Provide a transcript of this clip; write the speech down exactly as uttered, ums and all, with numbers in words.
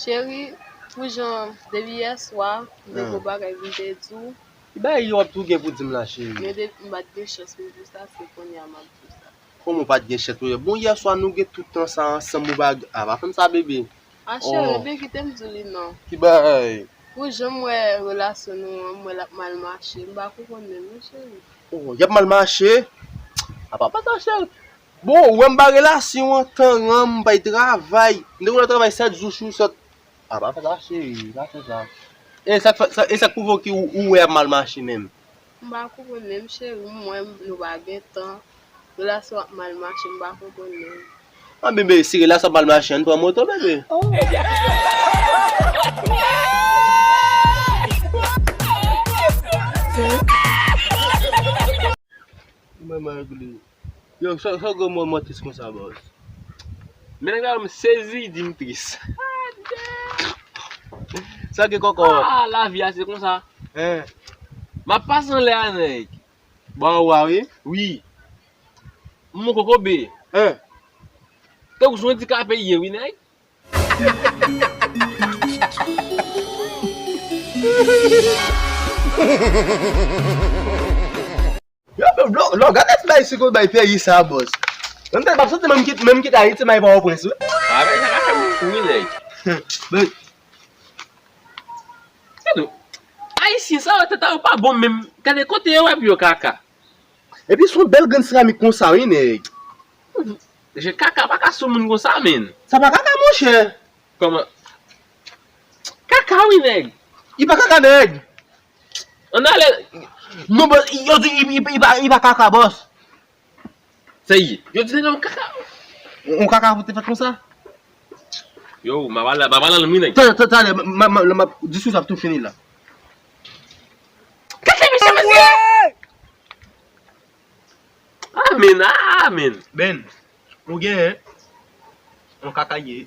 Cheri, pou jan depi yè swa, gen gwo bagay pou m te di w. Ki bagay w ap tou gen pou di m la, cheri? Men depi m pa t gen chans pou m di w sa, se kounye a m ap di w sa. Kòman w pa t gen chans pou... Bon, yè swa nou gen tout tan sa ansanm, ou pa... A, pa fè m sa, bebe. A, cheri, oh, byen kite m di w li non. Ki bagay? Pou jan m wè relasyon nou an, m wè l ap mal mache. M pa konprann menm non, cheri. Oh, y ap mal mache? A, pa, pa sa, cheri. Bon, ou wè m ba relasyon an tan, m pa t travay. M te konn al travay sèt jou sou sèt. A, pa fè sa, cheri, pa fè sa. E sa k fè, sa, e sa k pwouve w ki ou, ou wè ap mal mache menm? M pa konprann menm, cheri, m wè nou pa gen tan. Relasyon ap mal mache, m pa konprann menm. A, bebe, si relasyon ap mal mache, ann pran moto, bebe. Oh. Mwen, mwen regle. Yo, sa, sa gwo mò mò tris konsa, bòs. Men nèg la, m sezi, di m tris. Sa gen kòkò? Ah, lavi a se konsa. Hein. M ap pase anlè a, nèg. Bò ou a, wi? Wi. M on kokobe. Hein. Tankou sou andikape ye, wi, nèg. Yo, lò, lò, gade ti bay siko bay peyi sa, bòs. Mwen tèl m ap santi menm kit, menm kit Ayiti, m ay Pòtoprens, wi. Avèk sa ka fè m fou, wi, nèg. Men, gade, Ayisyen sa yo, tèt a yo pa bon menm. Gade kote yo ap yo kaka. Epi se yon bèl grenn seramik konsa, wi, nèg. Je kaka pa ka sou moun konsa, men. Sa pa kaka, monchè. Kòman? Kaka, wi, nèg. Li pa kaka, nèg. Ann ale. Non, bòs, yo di li, li, li pa, li pa kaka, bòs. Sa ye? Yo di nèg la yon kaka. Yon kaka pou te fèt konsa? Yo, m ap al, m ap al nan wi, nèg. Talè, talè, talè, m, m, m, m, diskou sa ap tou fini la. Kaka, mesye, mesye! Amen, amen. Ben, ou genyen, yon kaka ye.